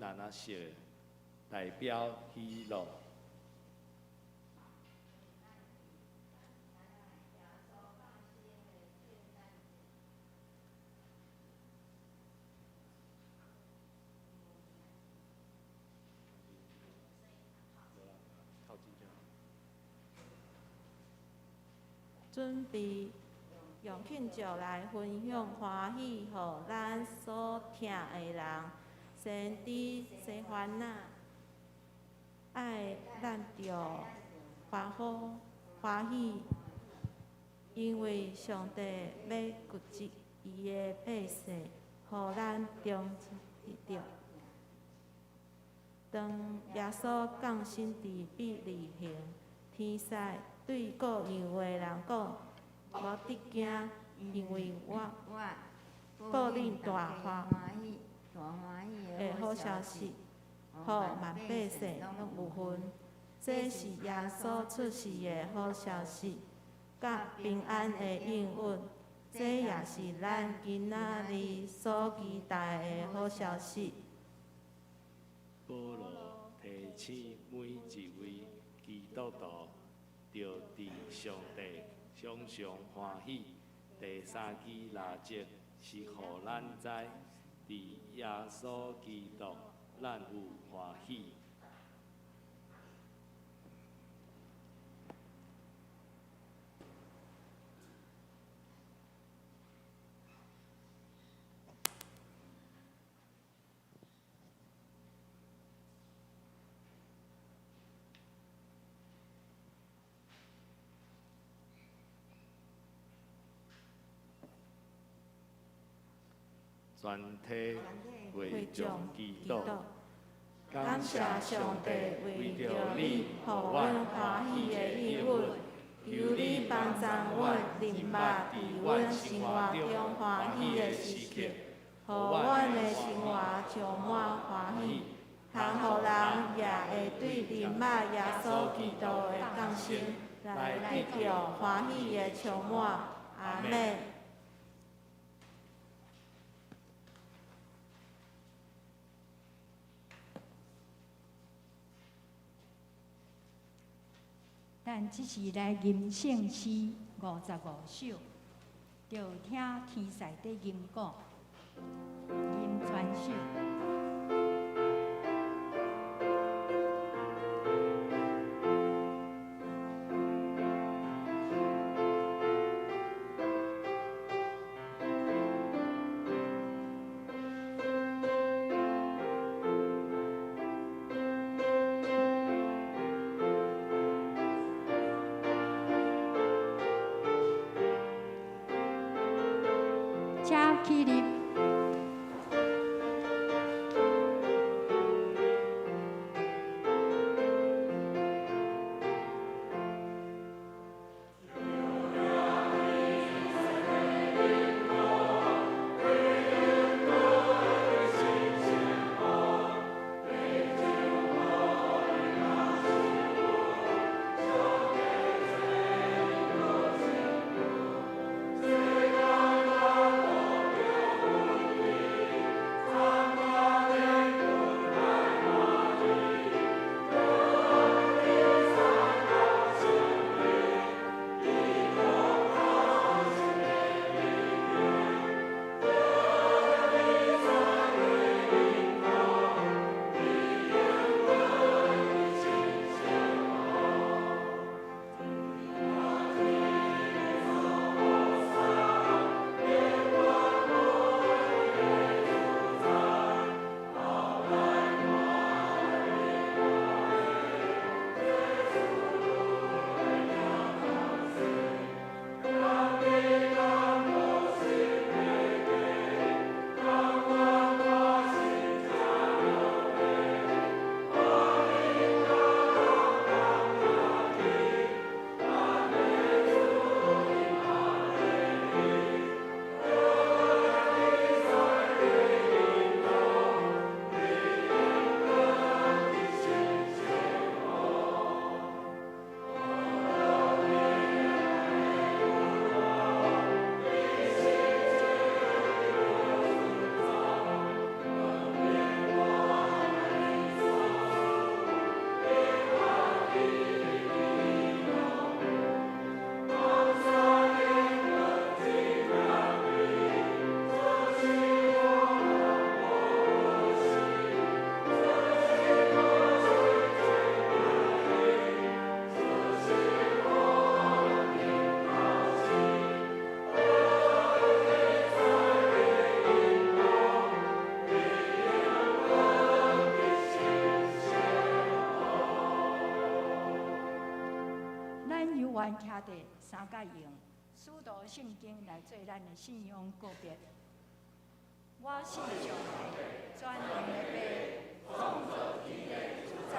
藍仔色的，代表喜樂。準備用慶祝來分享歡喜，予咱所疼的人。先知西番雅，愛咱著歡呼歡喜，因為上帝欲救濟伊的百姓，予咱中得著。當耶穌降生佇伯利恆，天使對顧羊的人講：無得驚，因為我報恁大歡的好消息，予萬百姓攏有份。這是耶穌出世的好消息，佮平安的應允。這也是咱今仔日所期待的好消息。保羅提醒每一位基督徒，著佇上帝常常歡喜。第三支蠟燭是予咱知，佇耶穌基督，咱有歡喜。全體會眾祈禱，感謝上帝為著你，予阮歡喜的應允，求你幫助阮認捌佇阮生活中歡喜的時刻，予阮的生活充滿歡喜，通予人也會對認捌耶穌基督的降生來得著歡喜的充滿。阿們。咱這時來吟聖詩55首，著聽天使佇吟講，吟全首。請起立。願徛佇三角形，使徒聖經來做咱的信仰告別。我信上帝，全能的父，創造天地主宰。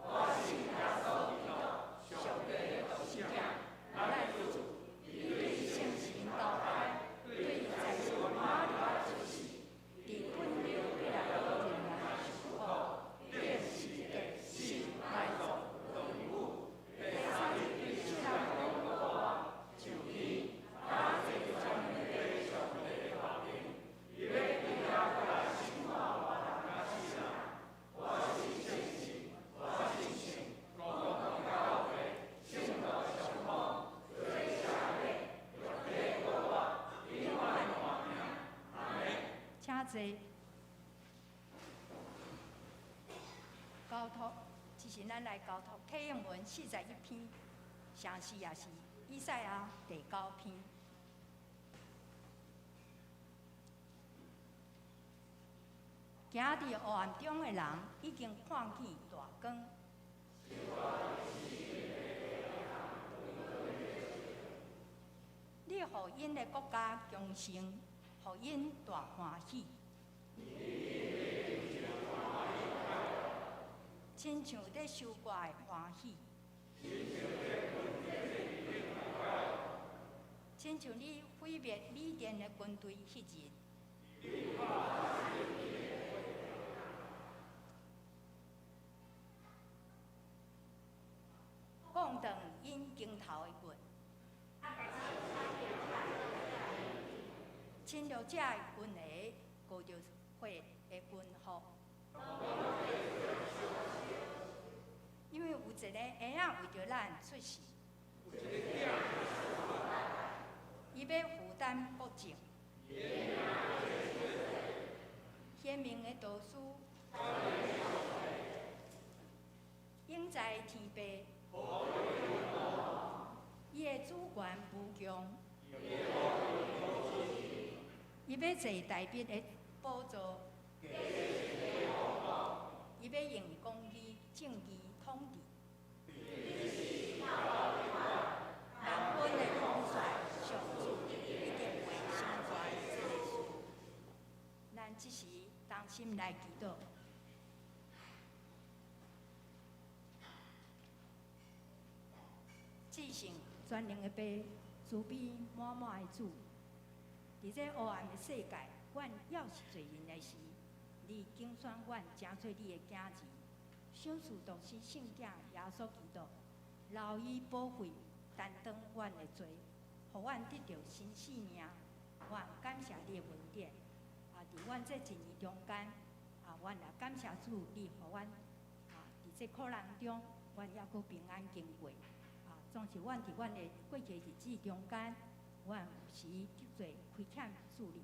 我信耶穌基督，上帝的獨生子，咱的主，伊對聖神投胎，對在聖瑪利亞出世，佇本丟彼拉多人來受苦，釘十字架死埋葬，落地獄，第三日對死人中復活，上天，倚坐全能的上帝的右爿，伊欲對遐過來審判活人佮死人。我信聖神，我信聖公共教會，聖徒相通，做聖禮，肉體復活，永遠活命。阿們。請坐。交託，這是咱來交託體驗文41篇，相似也是以賽亞第九篇。行佇黑暗中的人已經看見大光。你予𪜶的國家強盛，予𪜶大歡喜，親像咧收割的歡喜，親像你毀滅米甸的軍隊彼日。降斷𪜶肩頭的棍，侵略者的軍鞋，裹著血的軍服。因為有一个嬰仔為著咱出世，伊欲負擔國政。賢明的導師，永在天父，伊的主權無窮，伊欲坐大衛的寶座，伊欲用公義、正義統治。萬軍的統帥上主一定會成全這个事。咱這時同心來祈禱。至聖全能的父，慈悲滿滿的主，佇這黑暗的世界，阮猶是罪人的時，你揀選阮成做你的囝兒，賞賜獨生聖子耶穌基督，流伊寶血擔當阮的罪，予阮得著新生命。阮感謝你的恩典，啊，佇阮這一年中間，啊，阮也感謝主，你予阮啊，佇這苦難中，阮猶閣平安經過。啊，總是阮佇阮的過去日子中間，阮有時得罪虧欠主你，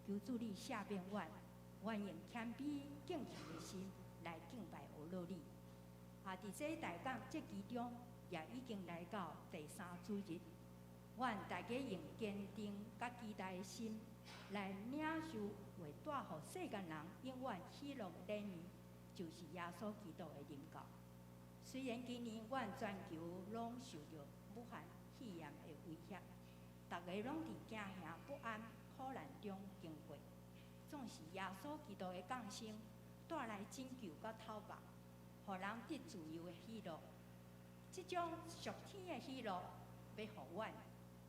求主你赦免阮，阮用謙卑敬虔的心來敬拜阿樂你。啊，佇這大講這其中，也已經來到第三主日，阮大家用堅定佮期待的心來領受會帶予世間人永遠喜樂的禮物，就是耶穌基督的臨到。雖然今年阮全球攏受著武漢肺炎的威脅，逐个攏佇驚嚇不安、苦難中經過，總是耶穌基督的降生帶來拯救佮透放，予人得自由的喜樂。這種屬天的喜樂，欲予阮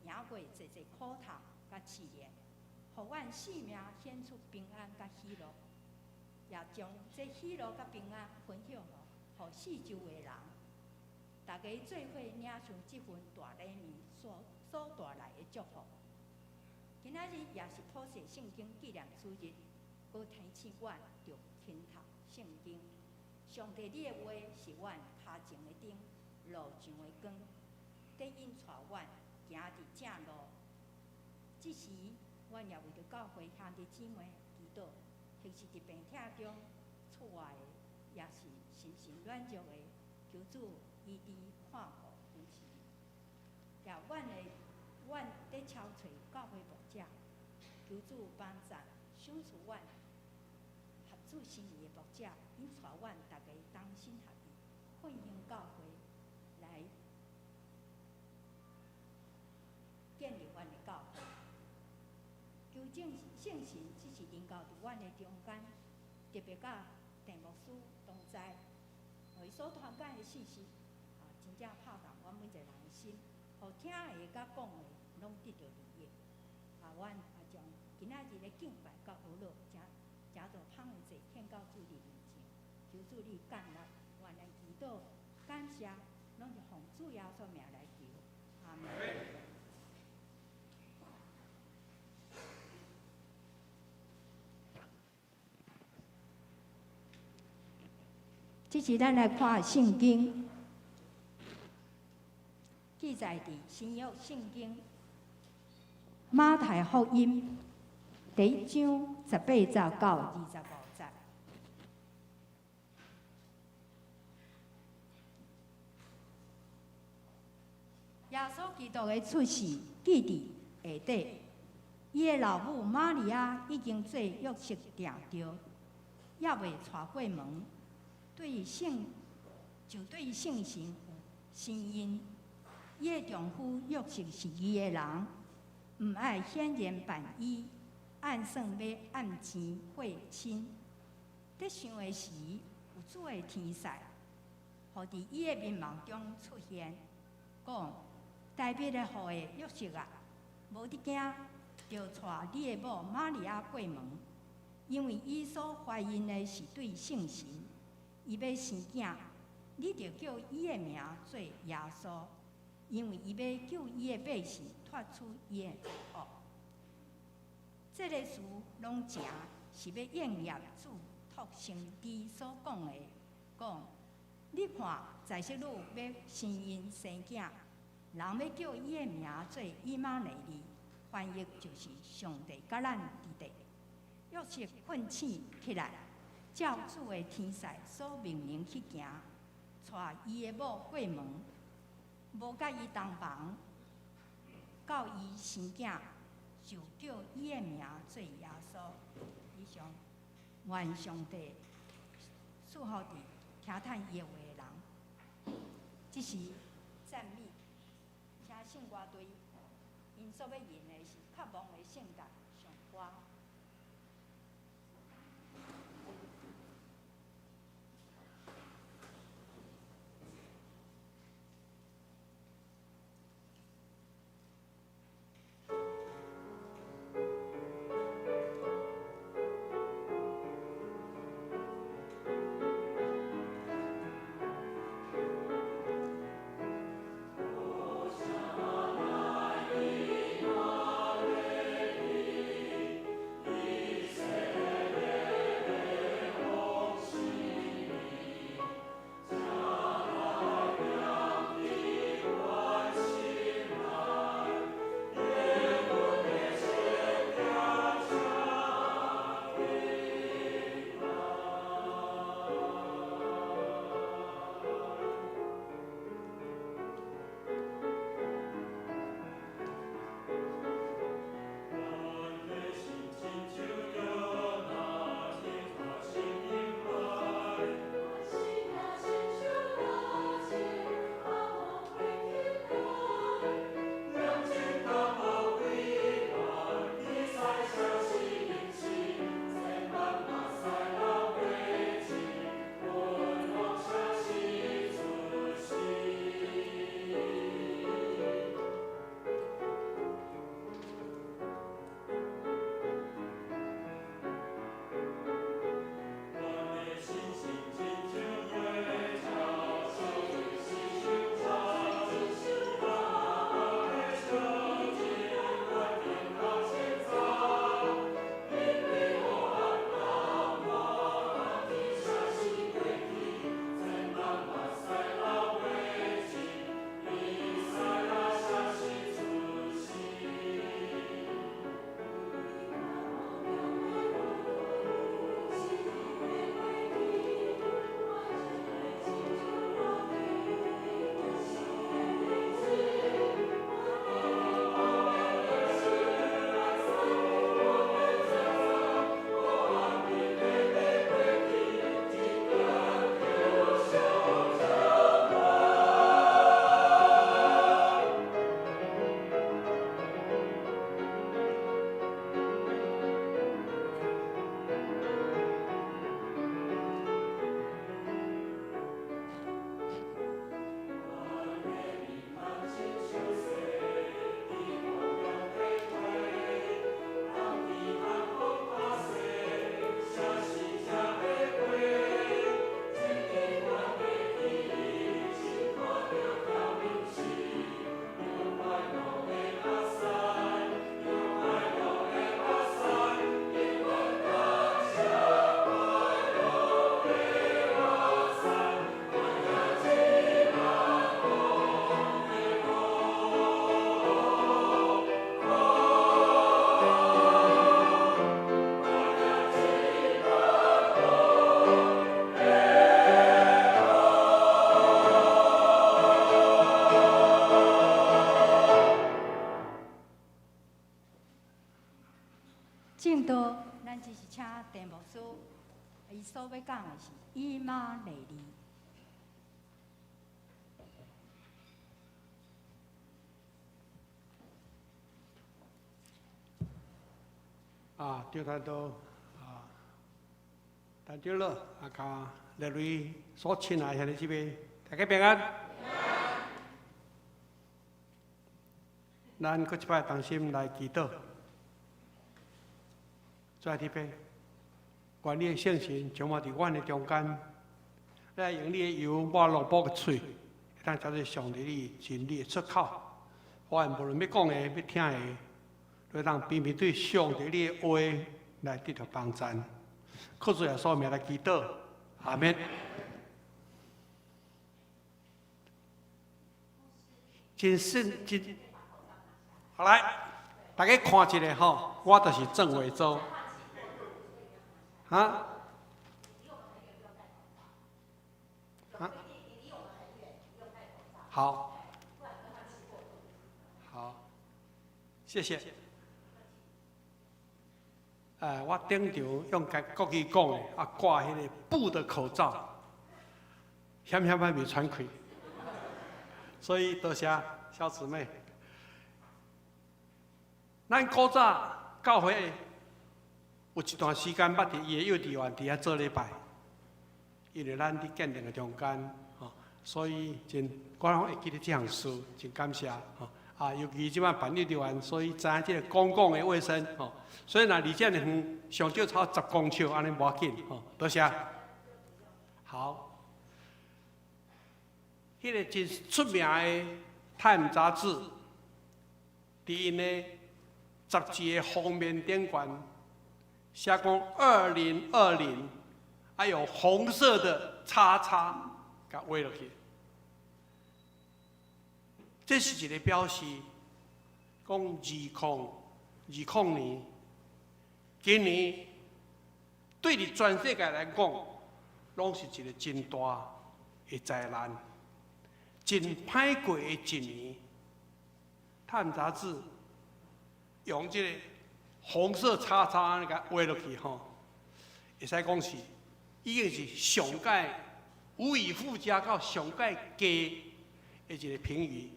贏過濟濟苦痛佮試煉，予阮生命顯出平安佮喜樂，也將這喜樂佮平安分享予四周的人。大家做伙領受這份大禮物所帶來的祝福。今仔日也是普世聖經紀念主日，閣提醒阮著勤讀聖經。上帝，你的話是阮跤前的燈，路上的光，咧引帶阮行佇正路。這時，阮也為著教會兄弟姊妹祈禱，或是佇病痛中厝外的，也是心神軟弱的，求主醫治看顧扶持。也阮咧敲揣教會牧者，求主幫贊，賞賜阮合主心意的牧者，引帶阮逐家同心合意，奮興教會來聖神這時臨到佇阮的中間，特別佮鄭牧師同在，伊所傳講的信息，啊，真正拍動阮每一個人的心，予聽的佮講的攏得著利益。啊，阮也將今仔日的敬拜佮娛樂，誠誠做芳的祭獻到主你面前，求主你降納，願咱祈禱感謝，攏是奉主耶穌名來求，阿們。這時咱來看聖經，記載佇新約聖經馬太福音第一章18節到25節。耶穌基督的出世記佇下底，伊的老母瑪利亞已經做約瑟訂著，猶未娶過門。對聖就對聖神有身孕，伊的丈夫約瑟是義的人，毋愛顯然辦伊，按算欲按錢血親。佇想的時，有主的天使，予佇伊的眠夢中出現，講：大衛的後裔約瑟啊，無得驚，著帶你的某瑪利亞過門，因為伊所懷孕的是對聖神。伊欲生囝，你著叫伊的名做耶穌，因為伊欲救伊的百姓脫出伊的惡。這个事攏成是欲應驗主託先知所講的，講：你看，在室女欲生孕生囝，人欲叫伊的名做以馬內利，翻譯就是上帝佮咱佇咧。約瑟睏醒起來。照主的天使所命令去行，帶伊的某過門，無佮伊同房，到伊生囝，就叫伊的名做耶穌。以上，願上帝賜福佇聽趁伊的話的人。這是讚美，請聖歌隊，𪜶所欲吟的是渴望的聖誕上歌。哈利利。啊，张传道啊，陈长老啊，佮列位所亲爱的兄弟姊妹，大家平安。咱閣一擺同心來祈禱，主啊，天父，願你的聖神充滿佇阮的中間，來用你的油抹奴僕的喙，會當成做上帝你真理的出口。我無論欲講的、欲聽的，會當平平對上帝你的話來得著幫贊。靠主耶穌名來祈禱，阿們。真信真，好來，大家看一下吼，我就是鄭偉洲。哈？啊？好，好，謝謝。我頂場用共國語講的，啊，掛彼个布的口罩，險險仔袂喘氣，所以多謝小姊妹。咱古早教會有一段時間捌佇伊的幼稚園佇遐做禮拜，因為咱佇建殿的中間，吼，所以真我攏會記得這項事，真感謝，吼。啊，尤其這擺辦幼稚園，所以知影這個公共的衛生，吼。所以若離遮爾遠，上少超10公尺，按呢無要緊，吼。多謝。好，彼個真出名的《Time》雜誌，佇𪜶的雜誌的封面頂懸寫講2020，還有紅色的叉叉，共畫落去。這是一個表示，講2020年，今年對佇全世界來講，攏是一個真大的災難，真歹過的一年。《Time》雜誌用這個紅色叉叉按呢共畫落去吼，會使講是已經是上蓋無以復加到上蓋低的一個評語。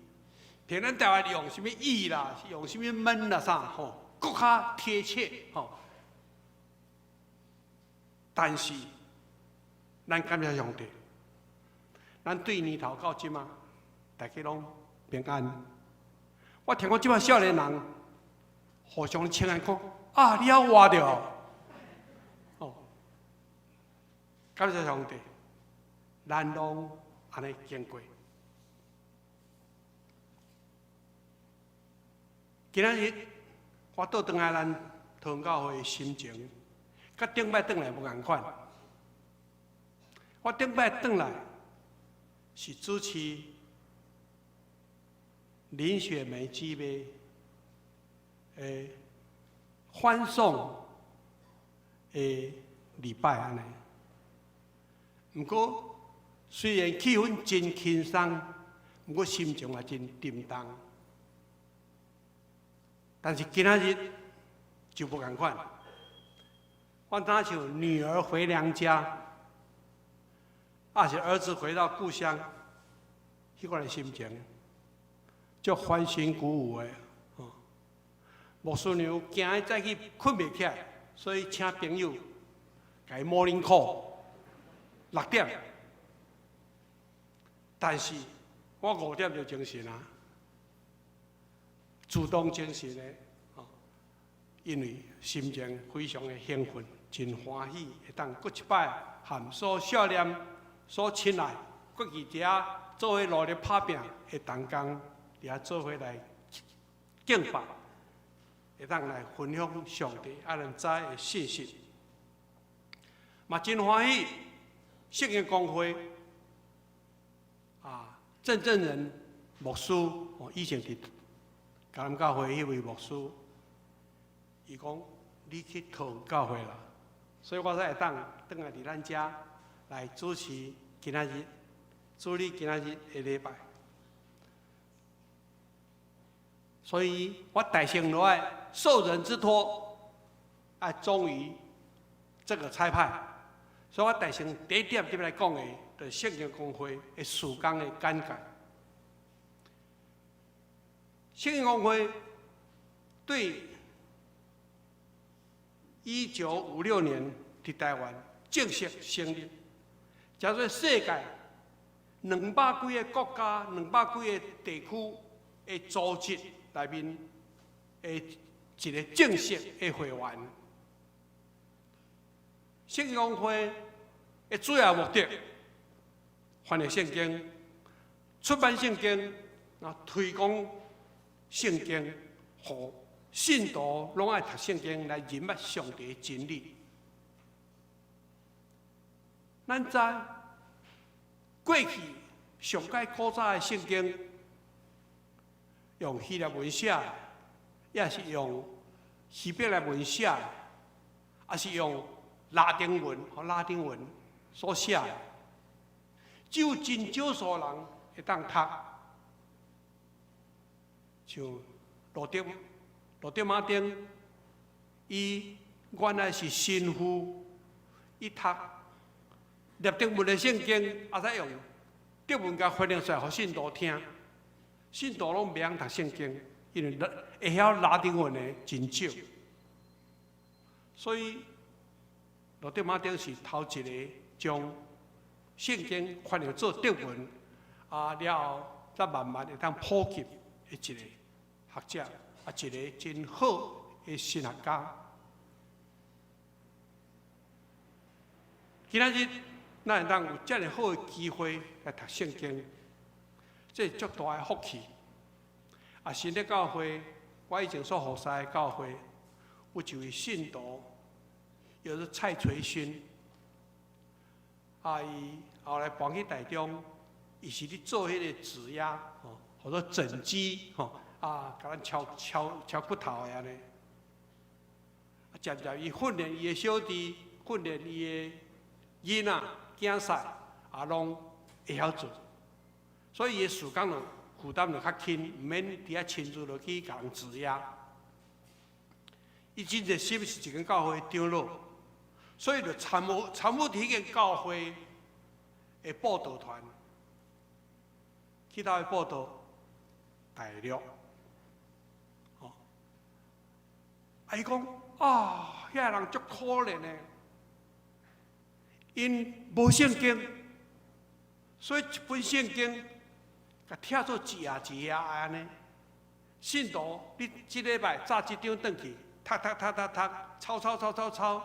評咱台灣用啥物意啦，用啥物悶啦啥吼，閣較貼切吼。但是，咱感謝上帝，咱對年頭到這馬，大家攏平安。我聽講這馬少年人互相請安講，啊，你猶活著哦。感謝上帝，咱攏按呢經過。今仔日我倒轉來咱桃園教會的心情，佮頂擺轉來無仝款。我頂擺轉來是主持林雪梅姊妹的歡送的禮拜按呢。毋過雖然氣氛真輕鬆，毋過心情也真沉重。但是今仔日就無仝款，我若像女兒回娘家，抑是兒子回到故鄉，彼款的心情，足歡欣鼓舞的。哦，牧師娘驚伊早起睏袂起來，所以請朋友共伊 morning call 6點，但是我5點就精神啊。自動精神的，吼，因為心情非常的興奮，真歡喜，會當閣一擺和所少年、所親愛、閣佇遮做伙努力拍拚的同工，佇遐做伙來敬拜，會當來分享上帝愛咱知的信息，嘛真歡喜，聖經公會啊，鄭正仁牧師，哦，以前佇迦南教會彼位牧師，伊講你去桃園教會啦，所以我才會當轉來佇咱遮來主持今仔日，主禮今仔日的禮拜。所以我代先落來，受人之託，愛忠於這個差派，所以我大先第一點入來講的，就是聖經公會的事工的簡介。聖經公會對1956年佇台灣正式成立，成做世界兩百幾个國家、兩百幾个地區的組織內面的一个正式的會員。聖經公會的主要目的，翻譯聖經、出版聖經、啊推廣聖經，予信徒攏愛讀聖經來認捌上帝的真理。咱知過去上蓋古早的聖經，用希臘文寫，抑是用希伯來文寫，抑是用拉丁文和拉丁文所寫的，只有真少數人會當讀，像路德馬丁，伊原來是神父，伊讀拉丁文的聖經，啊，再用德文共翻譯出來，予信徒聽。信徒攏袂曉讀聖經，因為會曉拉丁文的真少，所以路德馬丁是頭一个將聖經翻譯做德文，啊了後才慢慢會當普及的一个學者，啊一个真好的神學家。今仔日咱會當有遮爾好的機會來讀聖經，這是足大的福氣。啊，新的教會，我以前所服侍的教會，有一位信徒，叫做蔡垂勳。啊，伊後來搬去台中，伊是咧做彼个指壓，吼，號做整機，吼，啊，共咱敲敲敲骨頭的按呢。啊，漸漸伊訓練伊的小弟，訓練伊的囡仔、囝婿，也攏會曉做，所以伊的事工就負擔就較輕，毋免佇遐親自落去共人指壓。伊真熱心是一間教會的長老，所以就參與佇彼間教會的佈道團，去佗位佈道大陸。哦，啊，伊講啊，遐人足可憐的，𪜶無聖經，所以一本聖經，共拆做一頁一頁按呢。信徒，你這禮拜紮這張轉去，讀讀讀讀讀，抄抄抄抄抄，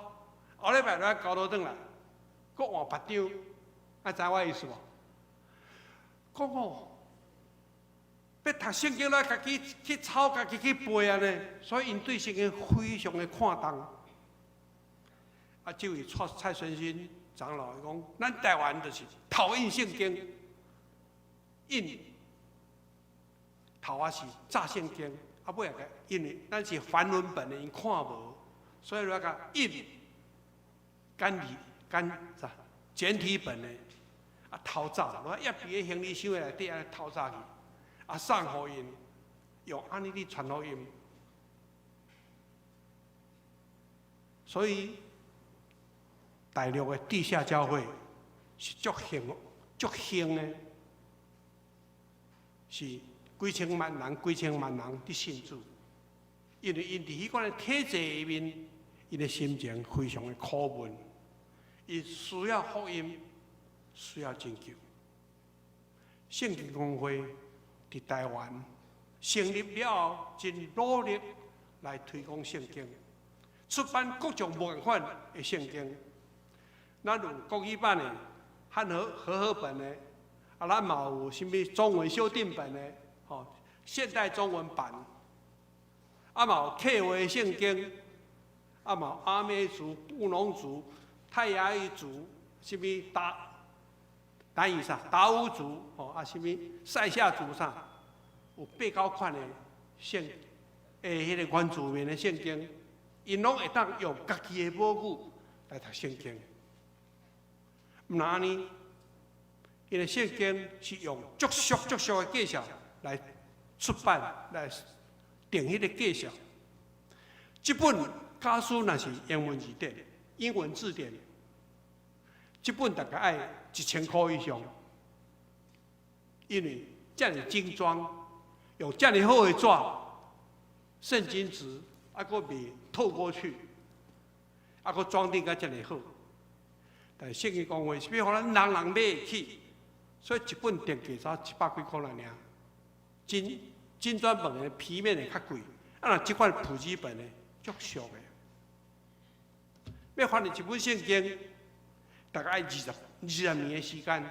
後禮拜來交倒轉來，閣換別張，愛知我意思無？講哦，欲讀聖經來家己去抄，家己去背按呢，所以𪜶對聖經非常的看重。啊，這位蔡蔡宣新長老伊講，咱台灣就是頭印聖經，印頭仔是紮聖經，啊尾仔共因為咱是梵文本的，𪜶看無，所以來共印簡體簡啥簡體本的，啊偷走，來掖佇个行李箱內底按呢偷走去，啊送予𪜶，用按呢咧傳福音。所以大陸的地下教會是足興足興的，是幾千萬人、幾千萬人佇信主，因為𪜶佇彼款的體制裡面，𪜶的心情非常的苦悶，𪜶需要福音，需要拯救。聖經公會佇台灣成立了後，真努力來推廣聖經，出版各種無仝款的聖經。咱有國語版的、漢和和合本的，啊，咱嘛有啥物中文修訂本的，吼，現代中文版，啊嘛有客話聖經，啊嘛有阿美族、布農族、泰雅族，啥物達達語啥達悟族，吼，啊啥物賽夏族啥，有八九款的聖，欸，彼个原住民的聖經，𪜶攏會當用家己的母語來讀聖經。毋但按呢，𪜶的聖經是用足俗足俗的價數來出版，來定彼个價數。這本假使若是英文字典，英文字典，這本大概愛1000箍以上，因為遮爾精裝，用遮爾好的紙，聖經紙，啊，閣袂透過去，啊，閣裝訂甲遮爾好。但是聖經公會是欲予咱人人買會起，所以一本定價才一百幾箍爾。金金磚本的皮面會較貴，啊，若這款普及本的足俗的。欲翻譯一本聖經，大概愛二十年的時間。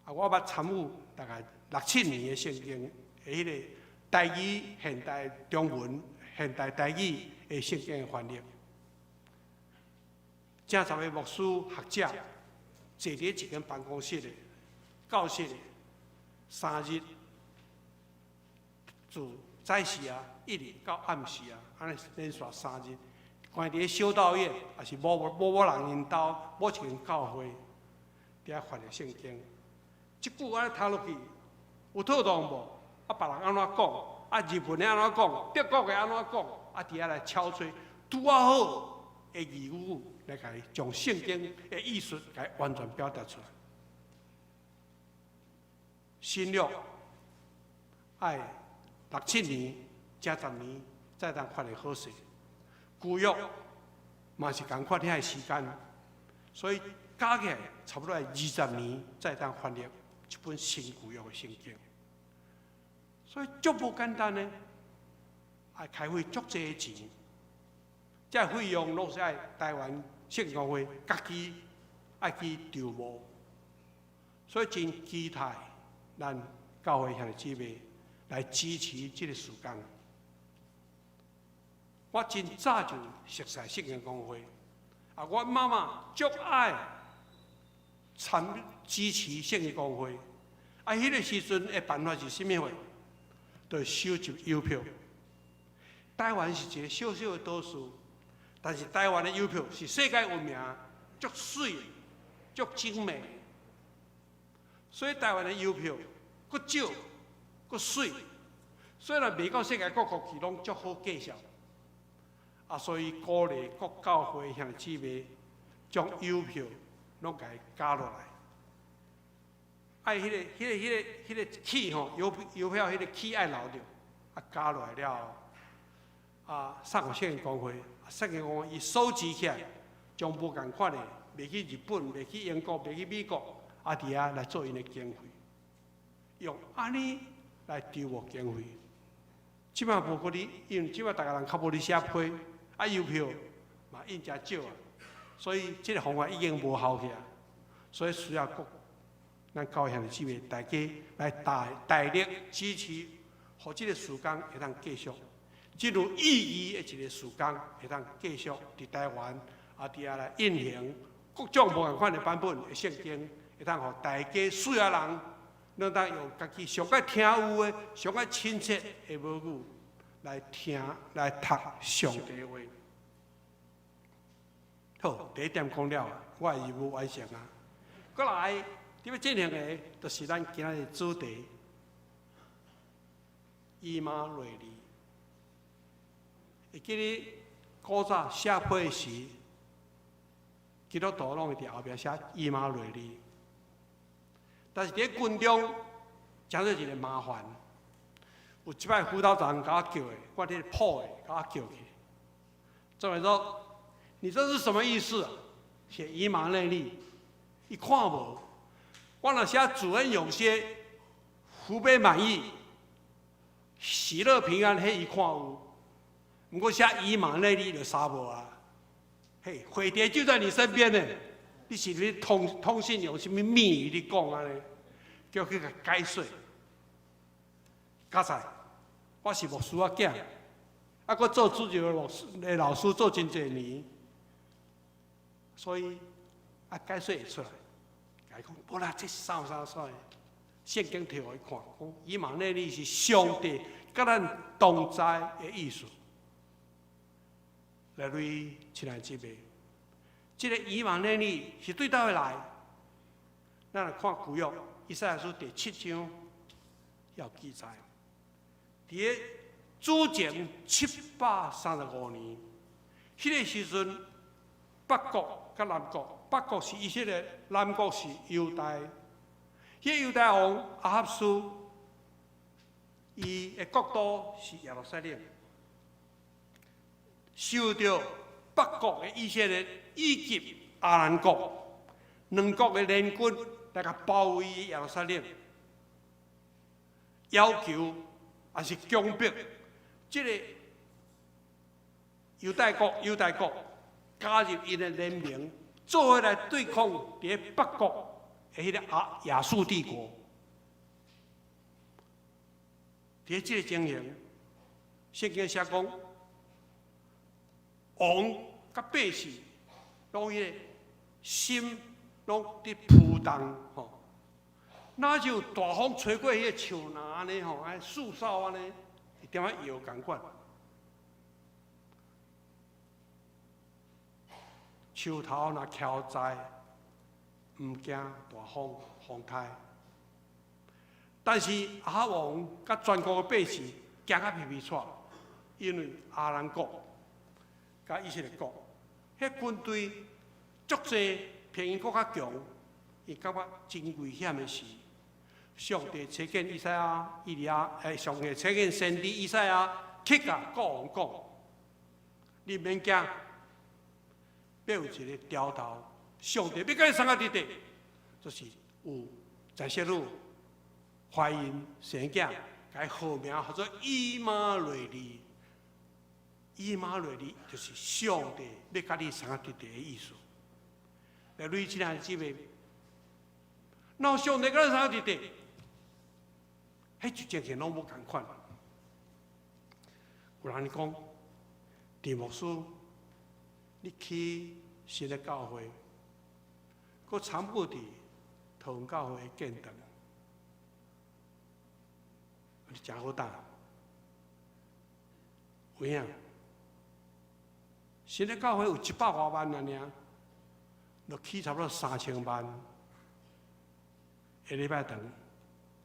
啊，我捌參與大概六七年的聖經的彼個台語現代中文、現代台語的聖經的翻譯。正十个牧師學者坐佇一間辦公室的教室的3日，自早時啊，一直到暗時啊，按呢連續3日，關佇修道院，抑是某某某人𪜶兜某一間教會，佇遐翻譯聖經。這句按呢讀落去有妥當無？啊，別人按怎講？啊，日本的按怎講？德國的按怎講？啊，佇遐來敲揣，拄仔好的義語來共伊將聖經的意思共伊完全表達出來。新約愛六七年、才十年，才當翻譯好勢。舊約嘛是仝款遐个時間，所以加起來差不多愛20年，才當翻譯一本新舊約的聖經。所以足無簡單呢，愛開費足濟錢，這費用攏是愛台灣聖經公會家己愛去籌募，所以真期待咱教會兄弟姊妹來支持這個事工。我真早就熟悉聖經公會，啊，我媽媽足愛參支持聖經公會，啊，彼個時陣的辦法是啥物貨？就收集郵票。台灣是一個小小的島嶼，但是台灣的郵票是世界聞名，足媠、足精美。所以台灣的郵票閣少、閣媠，所以若賣到世界各國去，攏足好價數。啊，所以鼓勵各教會兄弟姊妹將郵票攏共伊加落來。愛彼個、彼個、彼個、彼個氣吼，郵票彼個氣愛留著，啊加落來了後，啊送予聖經公會，聖經公會伊收集起來，將無仝款的賣去日本、賣去英國、賣去美國，啊佇遐來做𪜶的經費，用按呢來籌募經費。這擺無閣咧，因為這擺逐个人較無咧寫批，啊郵票嘛印誠少啊，所以這個方法已經無效去啊，所以需要閣咱教會兄弟姊妹大家來大大力支持，予這個事工會當繼續，這有意義的一個事工會當繼續佇台灣啊佇遐來印行各種無仝款的版本的聖經，會當予大家需要人，攏當用家己上愛聽有的、上愛親切的母語來聽、來讀上帝話。好，第一點講了，我的任務完成啊。閣來，佇欲進行的，就是咱今仔日主題：以馬內利。會記得古早寫批時，基督徒攏會佇後壁寫以馬內利。但是佇軍中，成做一個麻煩。有一擺輔導長共我叫的，我佇鋪的，共我叫去。政委說：“你這是什麼意思啊？寫以馬內利，伊看無？我若寫主恩永歇，福杯滿溢，喜樂平安，彼伊看有。毋過寫以馬內利就啥無啊？嘿，匪諜就在你身邊呢。你是咧通信用啥物密語咧講按呢？叫去共解說。較在，我是牧師仔囝，啊，閣做主日牧師的老師做真濟年，所以啊解說會出來。共伊講，無啦，這是啥啥啥的。聖經提予伊看，講以馬內利是上帝佮咱同在的意思。來，位親愛姊妹，這個以馬內利是對佗位來？咱來看舊約以賽亞書第七章有記載，佇个主前735年，彼個時陣，北國佮佮南國，北國是以色列，南國是猶大。彼個猶大王亞哈斯，伊的國都是耶路撒冷，受著北國的以色列以及亞蘭國兩國的聯軍來共包圍耶路撒冷，要求抑是強迫這个猶大國、猶大國加入𪜶的聯盟，做伙來對抗佇咧北國的彼個亞亞述帝國。佇咧這个情形，聖經寫講，王佮百姓攏彼個心攏佇浮動吼，若像大風吹過彼個樹林按呢吼，按樹梢按呢，會點仔搖仝款。樹頭若徛在，毋驚大風風颱。但是亞哈王佮全國的百姓驚甲皮皮掣，因為亞蘭國佮以色列國，彼軍隊足濟，比𪜶閣較強，伊感覺真危險的時，上帝差遣以賽亞、以利亞，上帝差遣先知以賽亞去共國王講：你毋免驚，欲有一个兆頭，上帝欲共你相佮佇咧，就是有在色女懷孕生囝，共伊號名號做以馬內利。以馬內利就是上帝欲佮你相佮佇咧的意思。來，女親愛的姊妹，若上帝佮咱相佮佇咧，彼一情形攏無仝款。有人講，鄭牧師，你去新的教會，閣參與佇桃園教會的建堂，你誠好膽。有影？新的教會有一百外萬爾爾，就起差不多3000萬。一禮拜堂，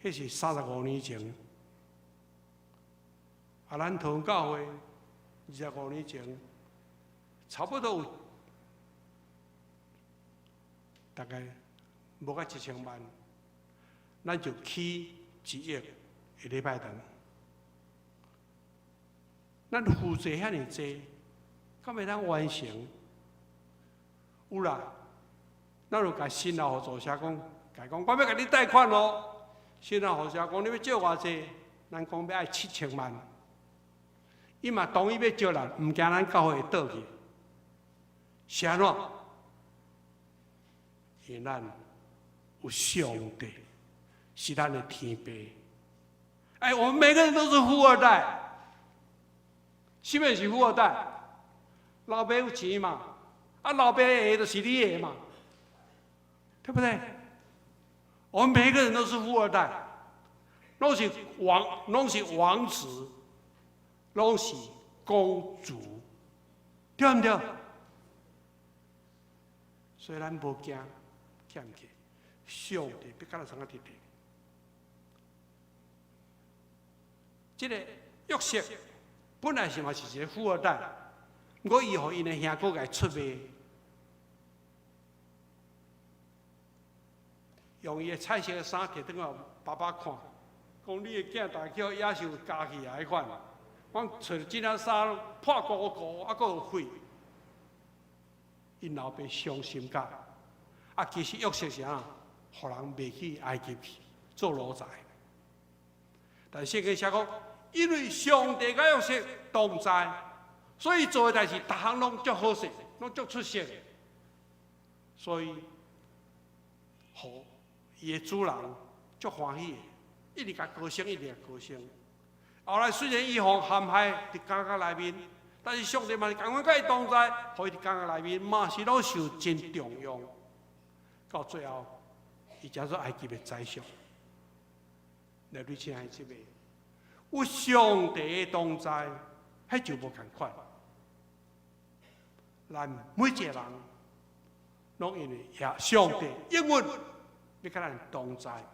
彼是35年前。啊，咱桃園教會25年前，差不多有大概無到1000萬，咱就起1億一禮拜堂。咱負債遐爾濟，敢會當完成？有啦，咱就共新老合作社講，共伊講，我欲共你貸款囉。新老合作社講，你欲借偌濟？咱講欲愛7000萬，伊嘛同意欲借咱，毋驚咱教會會倒去。是按怎？因為咱有上帝是咱的天父。哎，我們每個人都是富二代，啥物是富二代？老爸有錢嘛，啊，老爸的就是你的嘛，對不對？我們每個人都是富二代，攏是王，攏是王子，攏是公主，對毋對？所以咱無驚欠去，上帝欲佮咱相佮佇咧。這个約瑟本來是嘛是一个富二代，毋過伊予𪜶的兄哥共出賣，用伊的彩色的衫摕轉來予爸爸看，講你的囝大叫野獸咬去啊！彼款，講揣這領衫破糊糊，啊，閣有血，𪜶老爸傷心甲，啊，其實約瑟是按怎，予人賣去埃及去做奴才。但聖經寫講，因為上帝佮約瑟同在，所以做的代誌，逐項攏足好勢，攏足出色。所以，予伊的主人足歡喜的，一直共高升，一直共高升。後來雖然伊予陷害佇監獄內面，但是上帝嘛是仝款佮伊同在，予伊佇監獄內面嘛是攏受真重用。到最後，伊成做埃及的宰相。來，你親愛的姊妹，有上帝的同在，彼就無仝款。咱每一个人，攏因為耶上帝永遠欲佮咱同在，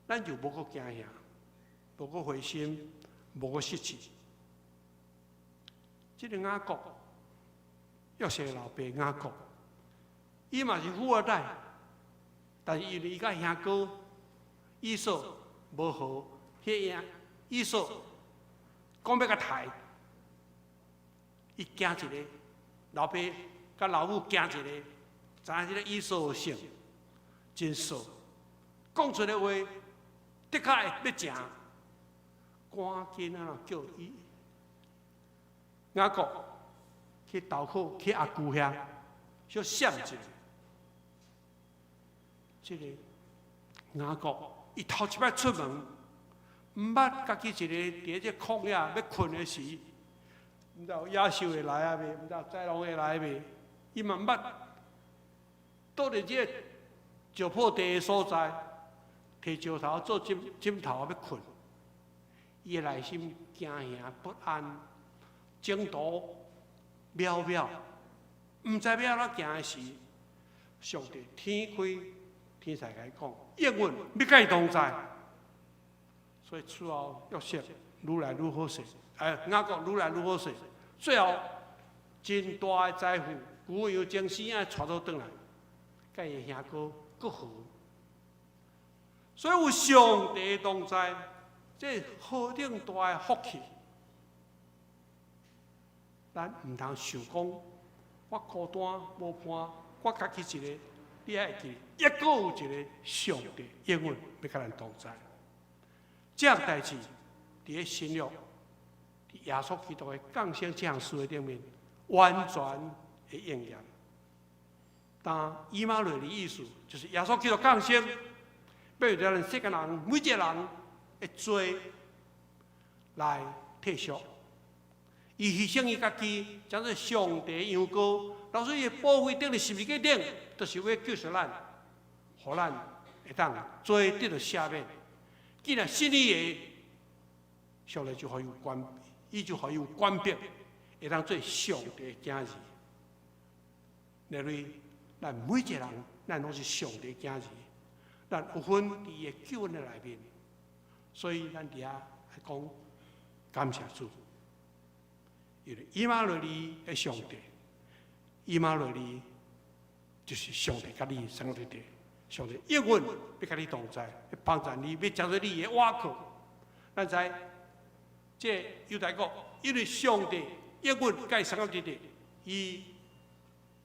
咱就無閣驚嚇，無閣灰心，無閣失志。這个雅各，約瑟的老爸雅各，伊嘛是富二代，但是因為伊佮兄哥以掃無和，彼個以掃講欲共刣，伊驚一个，老爸佮老母驚一个，知影這个以掃的性真傻，講出來話的確會欲成，趕緊啊叫伊雅各去投靠去阿舅遐，小閃一下。這个雅各，伊頭一擺出門，毋捌家己一个佇這曠野欲睏的時，毋知有野獸會來啊未？毋知有豺狼會來未？伊嘛毋捌倒佇這個石破地的所在，提石頭做枕枕頭欲睏，伊的內心驚嚇不安，前途渺渺，毋知欲按怎行的時，上帝天開天使共伊講，應允欲佮伊同在，所以此後約瑟愈來愈好勢，哎，雅各愈來愈好勢，最後真大的財富，牛羊精死仔帶倒轉來，佮伊兄哥閣和。所以有上帝同在，這何等大的福氣！咱毋通想講，我孤單無伴，我家己一个，你愛會記，抑閣有一个上帝永遠欲佮咱同在。這項代誌佇咧新約，佇耶穌基督的降生這項事的頂面，完全的應驗。但以馬內利意思就是耶穌基督降生，欲為咱世間人每一个人的罪來退贖。伊犧牲伊家己，成做上帝羊羔，流出伊的寶血釘佇十字架頂，就是為救贖咱，予咱會當罪得到赦免。既然信伊的，上帝就予伊有權，伊就予伊有權柄，會當做上帝的囝兒。因為咱每一個人，咱攏是上帝的囝兒，咱有份佇伊的救恩的內面，所以咱佇遐來講感謝主。因為以馬內利的上帝，以馬內利就是上帝佮你相佇佇，上帝永遠欲佮你同在，欲幫助你，欲成做你的倚靠。咱知這猶大國，因為上帝永遠佮伊相佇佇，伊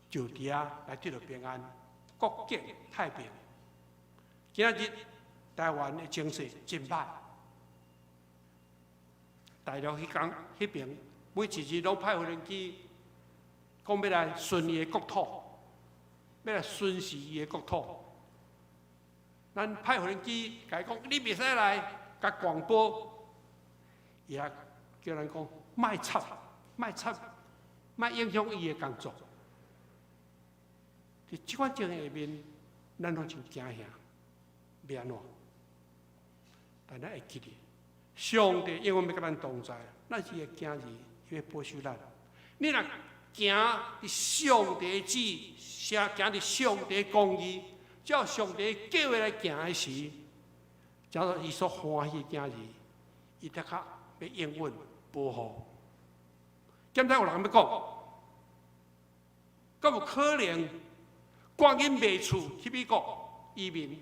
就佇遐來得到平安，國境太平。今仔日台灣的情勢真歹，大陸彼工彼爿每一日攏派無人機，講欲來巡伊的國土，欲來巡視伊的國土。咱派無人機，共伊講你袂使來，共廣播，伊也叫咱講莫插，莫插，莫影響伊的工作。佇這款情形下面，咱攏真驚嚇，欲按怎？但咱會記得，上帝永遠欲佮咱同在，咱是伊的囝兒，伊欲保守咱。你若行佇上帝旨，行佇上帝公義，照上帝計劃來行的時，成做伊所歡喜的囝兒，伊的確欲永遠保護。敢知有人欲講，敢有可能趕緊賣厝去美國移民？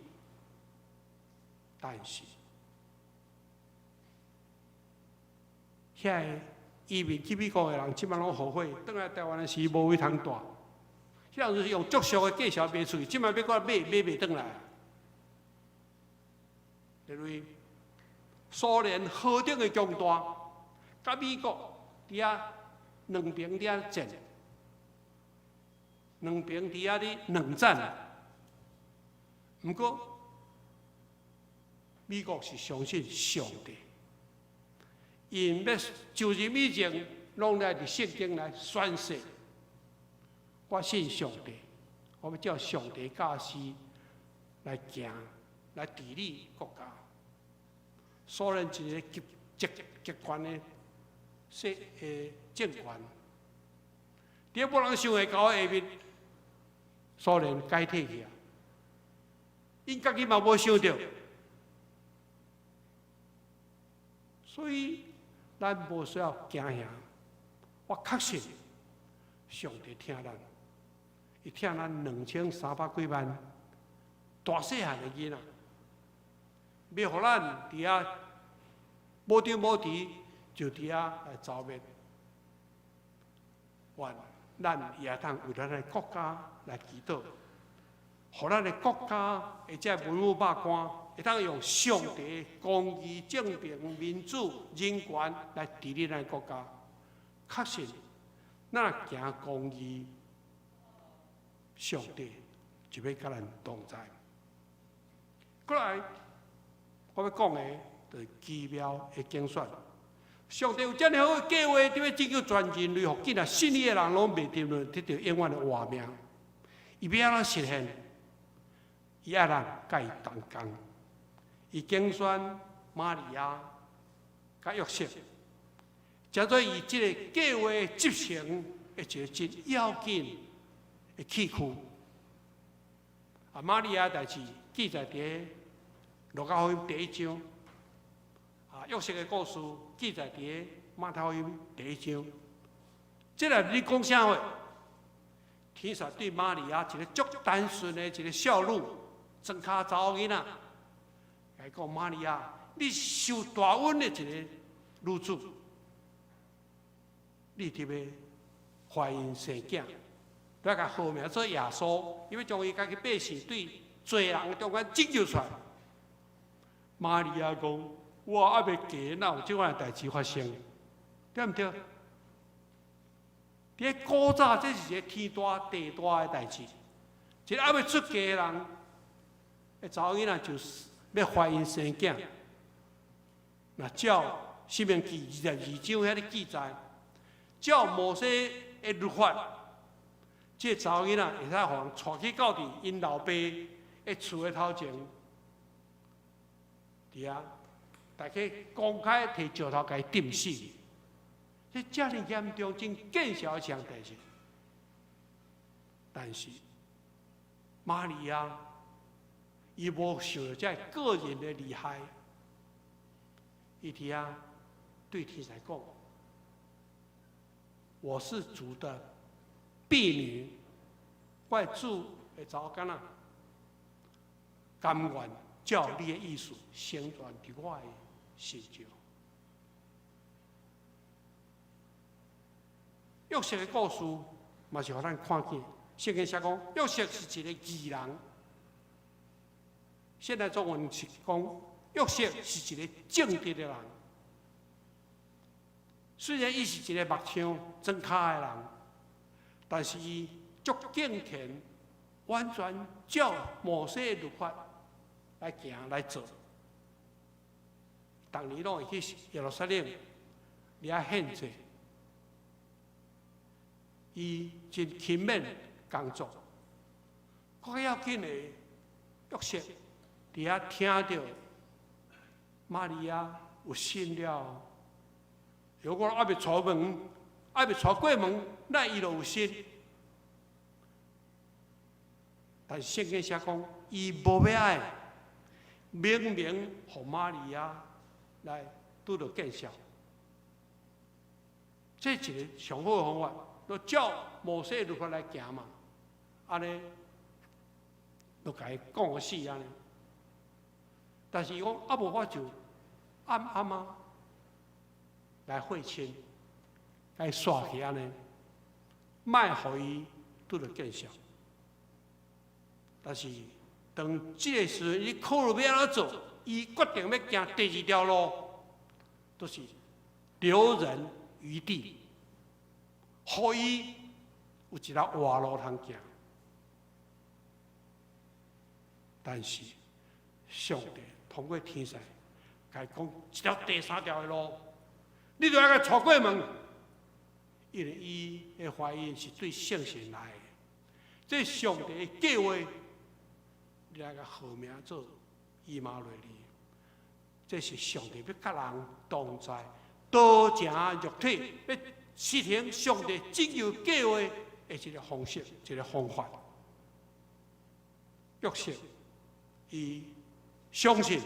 但是，遐个移民去美國的人，這擺攏後悔，轉來台灣的時無位通蹛。彼人就是用足俗的價錢賣出去，這擺欲閣買買袂轉來。因為蘇聯何等的強大，佮美國佇遐兩邊佇遐戰，兩邊佇遐咧冷戰。毋過，美國是相信上帝，𪜶欲就任以前，攏來佇聖經來宣誓。我信上帝，我欲照上帝教示來行，來治理國家。蘇聯一个極極極權的世政權，佇無人想會到下面，蘇聯解體去啊！𪜶家己嘛無想著，所以咱無需要驚嚇。我確信上帝疼咱，伊疼咱2300幾萬大細漢的囡仔，欲予咱佇遐無定無佇，就佇遐來遭滅。願咱也通為咱的國家來祈禱，予咱的國家或者文武百官會當用上帝公義、正平、民主、人權來治理咱的國家。確實，咱若行公義，上帝就欲佮咱同在。過來，我欲講的，就是奇妙的揀選。上帝有遮爾好的計劃，欲拯救全人類，予囝仔信伊的人攏袂沉淪，得著永遠的活命。伊欲按怎實現？伊愛咱佮伊同工。伊揀選瑪利亞佮約瑟，成做伊這個計劃執行的一個真要緊的器具。啊，瑪利亞代誌記載佇路加福音第一章。啊，約瑟的故事記載佇馬太福音第一章。這內面講啥話？天使對瑪利亞一個足單純的一個少女，莊跤查某囡仔，共伊講瑪利亞，你受大恩的一個女子，你得欲懷孕生囝，來共號名做耶穌，伊欲將伊家己百姓對罪人中間拯救出來。瑪利亞講：我猶未嫁，哪有這款代誌發生？對毋對？佇古早，這是一個天大地大的代誌。一個猶未出嫁的人，的查某囡仔就是欲懷孕生囝。若照《申命記》22章遐咧記載，照摩西的律法，這個查某囡仔會使予人帶去到佇𪜶老爸的厝的頭前，佇遐，大家公開提石頭共伊釘死。這遮爾嚴重、真見笑的一項代誌。但是瑪利亞，伊無受著這個人的利害，伊佇遐對天使講：我是主的婢女，我的主的查某囡仔，甘願照你的意思成全佇我的身上。約瑟的故事嘛是予咱看見，聖經寫講約瑟是一個義人。現代中文是講約瑟是一個正直的人。雖然伊是一個木匠、莊跤的人，但是伊足敬虔，完全照摩西的律法來行來做。逐年攏會去耶路撒冷，遐獻祭。伊真勤勉工作，閣較要緊的，約瑟佇遐聽著瑪利亞有信了，如果猶未娶門，猶未娶過門，那伊就有信。但是聖經寫講，伊無欲愛，明明予瑪利亞來拄著見笑，這是一個上好的方法。就照摩西律法來行嘛，按呢，就共伊講死按呢。但是伊講啊，無我就暗暗啊來會親，共伊煞去按呢，莫予伊拄著見笑。但是當這個時陣，伊考慮欲按怎做，伊決定欲行第二條路，就是留人餘地。予伊有一條活路通行，但是上帝通過天使，共伊講一條第三條的路，你著愛共娶過門，因為伊的懷孕是對聖神來的，這上帝的計劃，你愛共號名做以馬內利，這是上帝欲佮人同在，道成肉體，欲實行上帝拯救計劃的一個方式，一個方法。約瑟伊相信、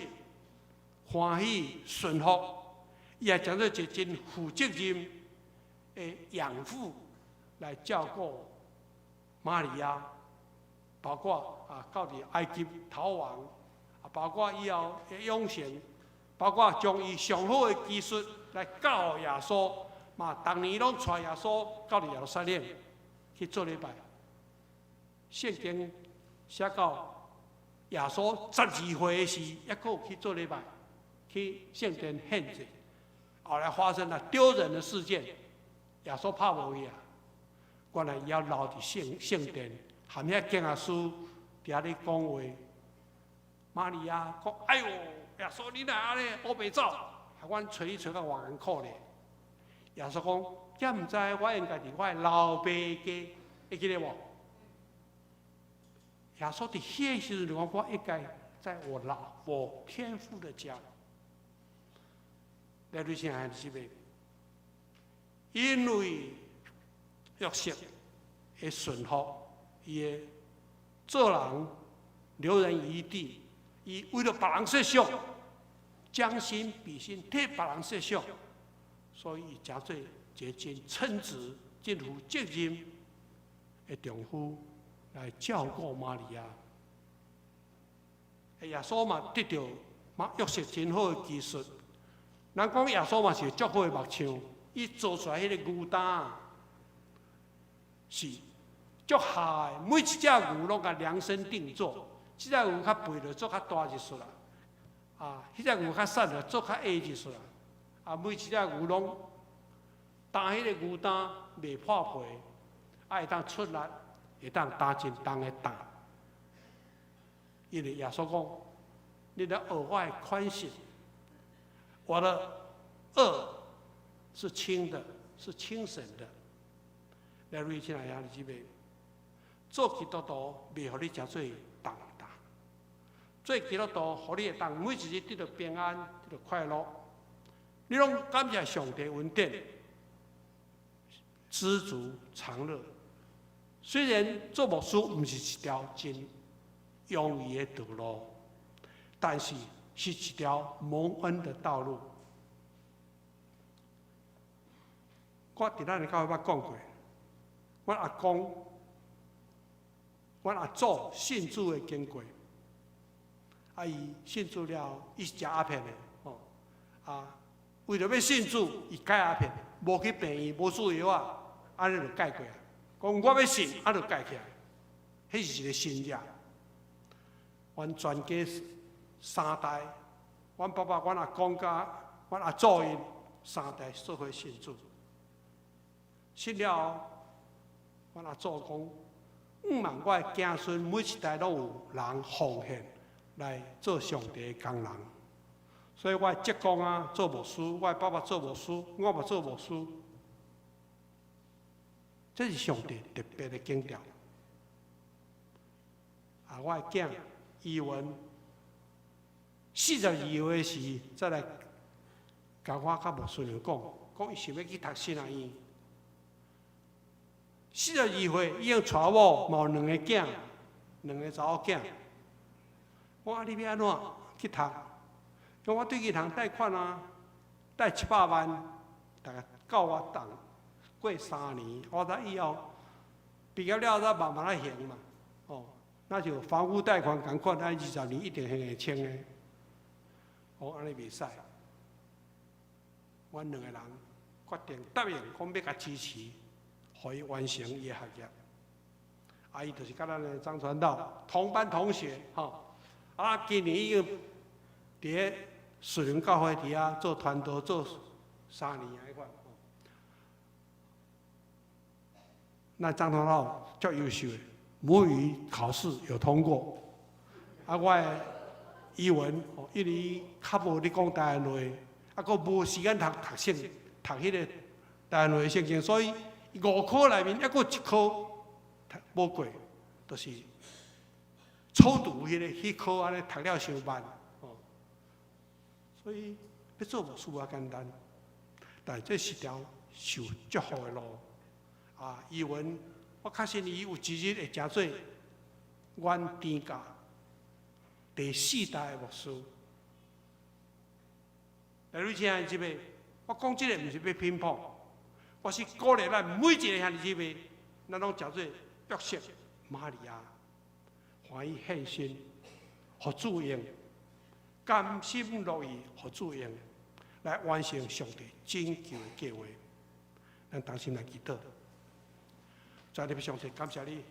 歡喜、順服，伊也成做一個真負責任的養父來照顧瑪利亞，包括啊到佇埃及逃亡，啊包括以後的養成，包括將伊上好的技術來教耶穌，嘛逐年攏帶耶穌到佇耶路撒冷去做禮拜。聖經寫到耶穌12歲的時，猶閣有去做禮拜，去聖殿獻祭。後來發生了丟人的事件，耶穌拍無去啊！原來伊猶留佇聖殿，含遐經學師佇遐咧講話。瑪利亞講：哎喲，耶穌你哪按呢烏白走，予阮揣你揣到偌艱苦咧。耶穌講：敢毋知我應該佇我的老爸家，會記得無？耶穌佇彼個時陣就講：我應該在我天父的家。來，你親愛的姊妹，因為約瑟的順服，伊的做人留人餘地，伊為了別人設想，將心比心，替別人設想，所以伊誠做一個真稱職、真負責任的丈夫來照顧瑪利亞。耶穌嘛得著約瑟真好的技術。人講耶穌嘛是足好的木匠，伊做出來彼個牛擔是足合的，每一隻牛攏共量身定做。這隻牛較肥就做較大一撮啦，啊，彼隻牛較瘦就做較矮一撮啦。啊，每一隻牛攏擔彼個牛擔袂破皮，啊會當出力，會當擔真重的擔。因為耶穌講：你來學我的款式。我的軛是輕的，是輕省的。來，各位親愛的兄弟姊妹，做基督徒袂予你誠做重擔，做基督徒予你會當每一日得著平安，得著快樂。你攏感謝上帝恩典，知足常樂。雖然做牧師毋是一條真容易的道路，但是是一條蒙恩的道路。我佇咱的教會捌講過，阮阿公、阮阿祖信主的經過，啊，伊信主了，伊是食鴉片的，吼，啊，為著欲信主，伊戒鴉片，無去病院，無注藥仔，按呢就戒過啊。講我欲信，啊就戒起來，彼是一個神跡。阮全家三代，阮爸爸、阮阿公佮阮阿祖𪜶三代做伙信主。信了後，阮阿祖講，向望我的子孫每一代攏有人奉獻來做上帝的工人。所以我的叔公啊做牧師，我的爸爸做牧師，我嘛做牧師。這是上帝特別的強調。啊，我的囝伊文42歲時，才來共我佮牧師娘講，講伊想欲去讀神學院。42歲已經娶某，嘛有兩個囝，兩個查某囝。我講啊，你欲按怎去讀？講我對銀行貸款啊，貸700萬，大概夠我當過3年。我才以後畢業了，才慢慢來還嘛。哦，那就房屋貸款仝款，按20年一定還會清的。我按呢袂使。阮兩個人決定答應，講欲共支持，予伊完成伊的學業。啊，伊就是佮咱的張傳道同班同學，吼。啊，今年已經佇咧樹林教會佇遐做傳道做3年啊，彼款。那張傳道足優秀的，母語考試有通過。啊，我的語文，因為伊較無咧講台灣話，啊，閣無時間讀讀聖讀彼個台灣話聖經，所以五科內面猶閣一科讀無過，就是初讀彼個彼科按呢讀了傷慢，哦，所以欲做牧師無遐簡單，但這是條受祝福的路。啊，伊文，我確信伊有一日會成做阮天教第四代的牧師。來，你親愛的姊妹，我講這個毋是欲評判，我是鼓勵咱每一個兄弟姊妹，咱攏成做約瑟、瑪利亞歡喜獻身，予主用，甘心樂意予主用，來完成上帝拯救的計劃。咱同心來祈禱，主的上帝，感謝你，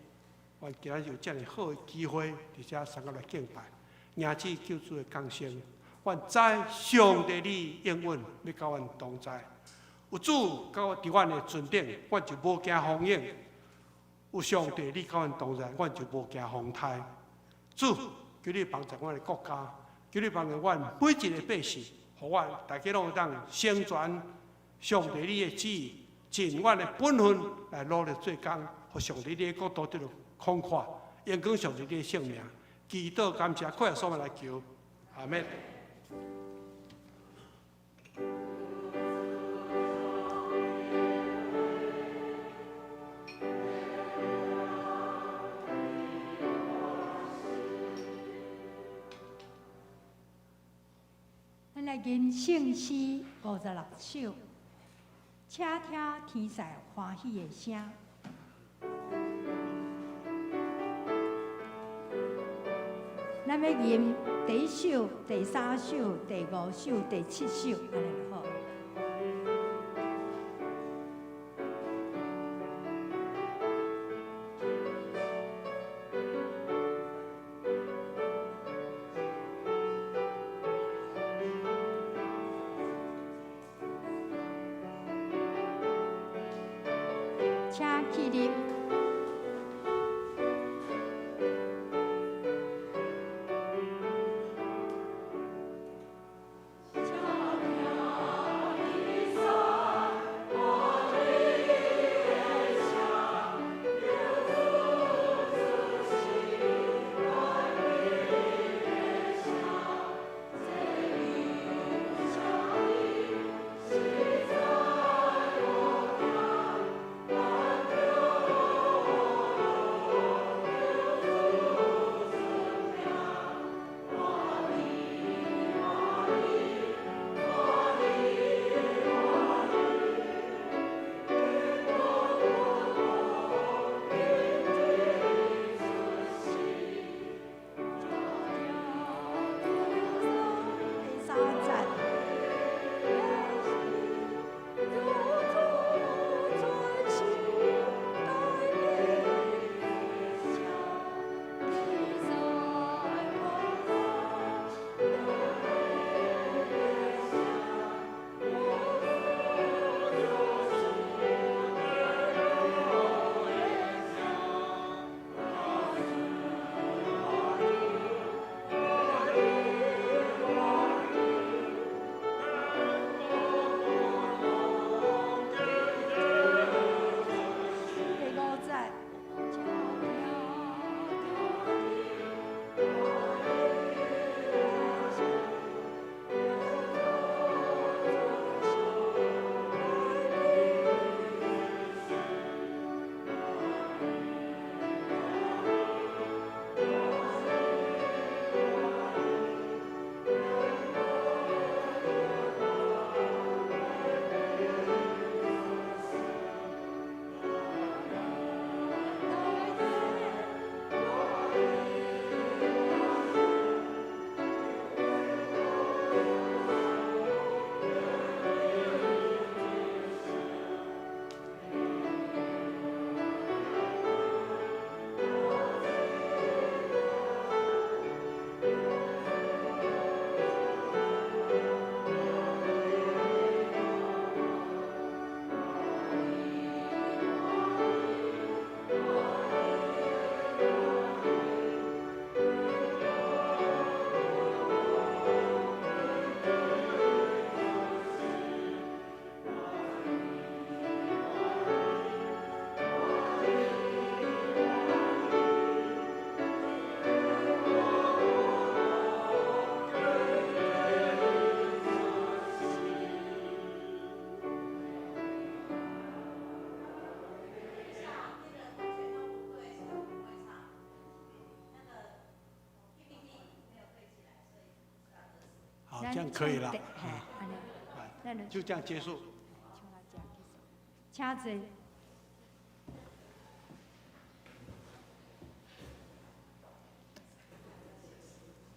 阮今仔日有遮爾好的機會，佇遮三個來敬拜，迎接救主的降生。阮知上帝你應允欲佮阮同在，有主佮我佇阮的船頂，阮就無驚風湧；有上帝你佮阮同在，阮就無驚風颱。主，求你幫助阮的國家，求你幫助阮每一个百姓，予阮大家攏會當成全上帝你的旨意，盡阮的本分來努力做工，予上帝你的國度得著擴闊，榮光上帝你的聖名。祈禱感謝，靠耶穌來求，阿們。咱來吟聖詩56首，請聽天使歡喜的聲。咱欲吟第一首、第三首、第五首、第七首，按呢就好。請起立。好，這樣可以了。就這樣結束。請坐。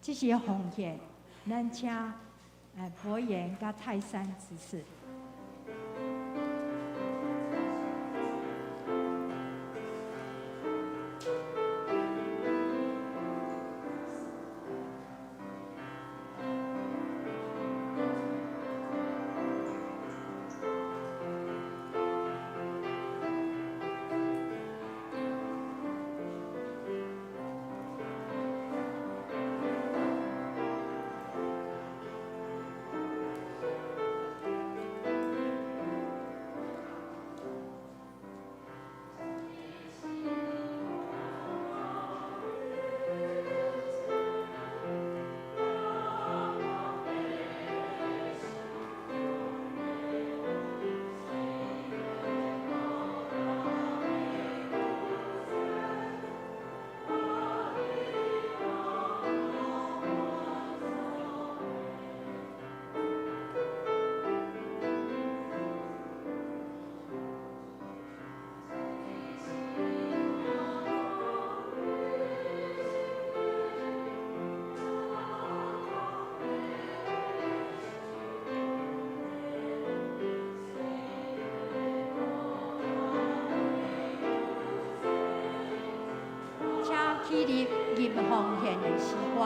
這是奉獻，咱請博言佮泰山執事。請起立入奉獻的詩歌。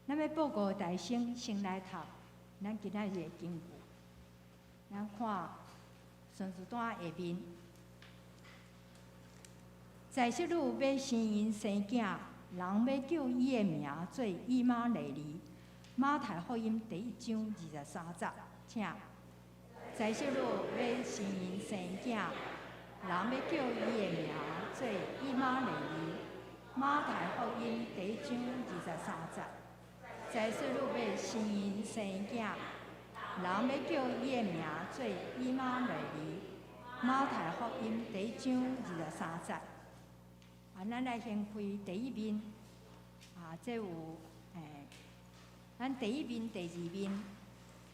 咱欲報告大聲先來讀咱今仔日的經句。咱看順序單下面，在室女欲生嬰生囝，人欲叫伊的名做以馬內利。馬太福音第一章23節，請。在室女欲生嬰生囝，人欲叫伊的名做以馬內利。馬太福音第一章23節。在室女欲生嬰生囝，人欲叫伊的名做以馬內利。馬太福音第一章23節。啊，咱來先開第一面，啊，這有咱第一面、第二面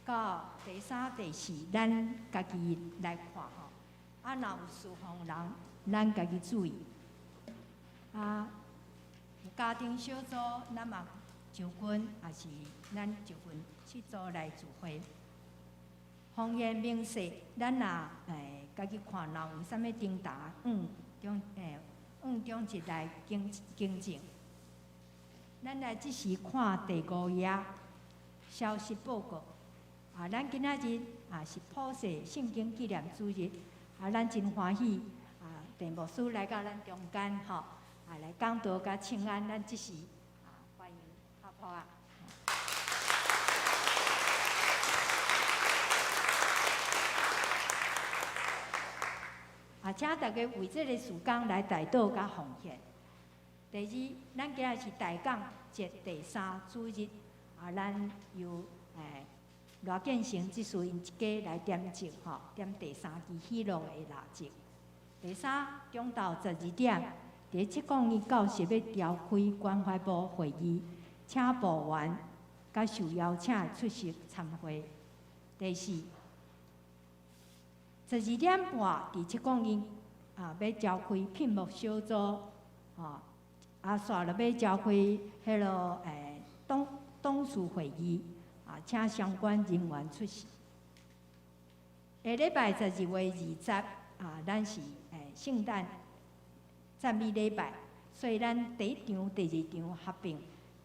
到第三、第四，咱家己來看吼。啊，若有事奉人，咱家己注意。啊，有家庭小組，咱嘛就近，也是咱就近七組來聚會。方言明細，咱若家己看，若有啥物重大，往中一來更正。咱來這時看第五頁消息報告。啊，咱今仔日啊是普世聖經紀念主日，啊，咱真歡喜啊，鄭牧師來到咱中間吼，啊，來講道佮請安，咱這時啊歡迎阿婆啊。啊，請大家為這个事工來代禱佮奉獻。第二，咱今仔是大港節第三主日，啊，咱由賴建成執事𪜶一家來點燭吼，點第三支喜樂的蠟燭。第三，中晝12點，佇701教室欲召開關懷部會議，請部員佮受邀請出席參會。第四，12點半，佇701啊，欲召開聘牧小組，吼，啊，煞落欲召開彼个董事會議，啊，請相關人員出席。下禮拜12月20啊，咱是聖誕讚美禮拜，所以咱第一場、第二場合併，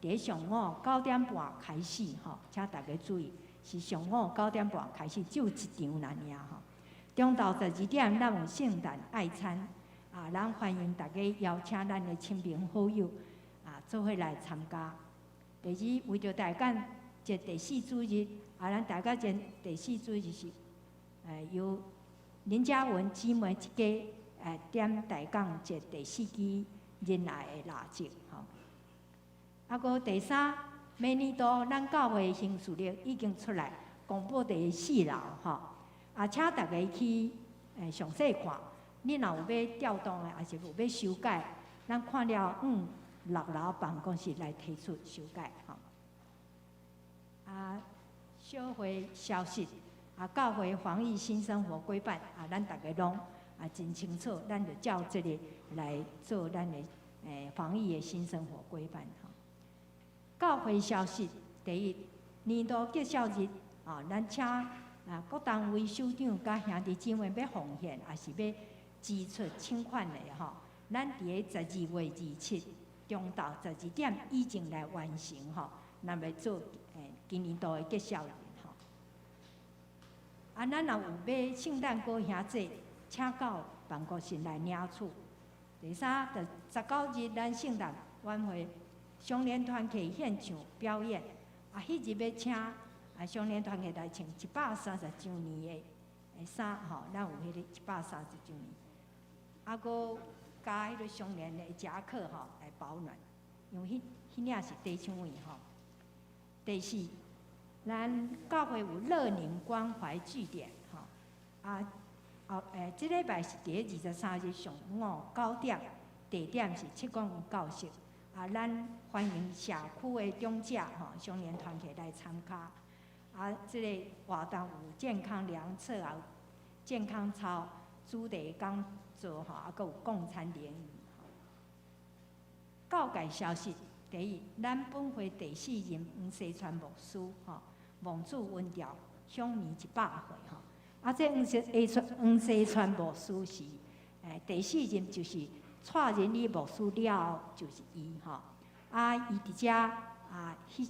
佇上午九點半開始吼，請大家注意，是上午九點半開始，只有一場爾爾吼。中晝12點，咱有聖誕愛餐，啊，咱歡迎大家邀請咱的親朋好友啊，做伙來參加。第二，為著大感節第四主日，啊，咱大感節第四主日是，由林嘉文姊妹一家，點大感節第四支仁愛的蠟燭，吼。啊，閣第三，明年度咱教會行事曆已經出來公布佇四樓，吼。啊，請大家去詳細看。你若有欲調動的，抑是有欲修改，咱看了往六樓辦公室來提出修改，吼。啊，小會消息，啊，教會防疫新生活規範，啊，咱逐家攏啊真清楚，咱就照這个來做咱的防疫的新生活規範，吼。教會消息，第一，年度績效日，啊，咱請啊各單位首長佮兄弟姊妹欲奉獻，抑是欲支出請款的吼，咱佇咧12月27中晝12點以前來完成吼，咱欲做今年度的績效日吼。啊，咱若有欲聖誕歌兄弟，請到辦公室來領取。第三，就19日咱聖誕晚會雙聯團契獻唱表演，啊，彼日欲請啊雙聯團契來穿130周年的衫吼，咱有彼个130周年，啊，閣加彼个雙聯的夾克吼來保暖，因為彼彼領是短袖的吼。第四，咱教會有樂齡關懷據點吼，啊，後這禮拜是佇23日上午9點，地點是七公教室。啊，咱歡迎社區的長者吼，雙聯團契來參加。啊，這个活動有健康量測啊，健康操、主題講座吼，啊，閣有共餐聯誼。教界消息，第一，咱本會第四任黃西川牧師吼，望主恩召，享年100歲吼。啊，這黃西川牧師是第四任，就是蔡仁禮牧師了後就是伊吼。啊，伊佇遮啊，彼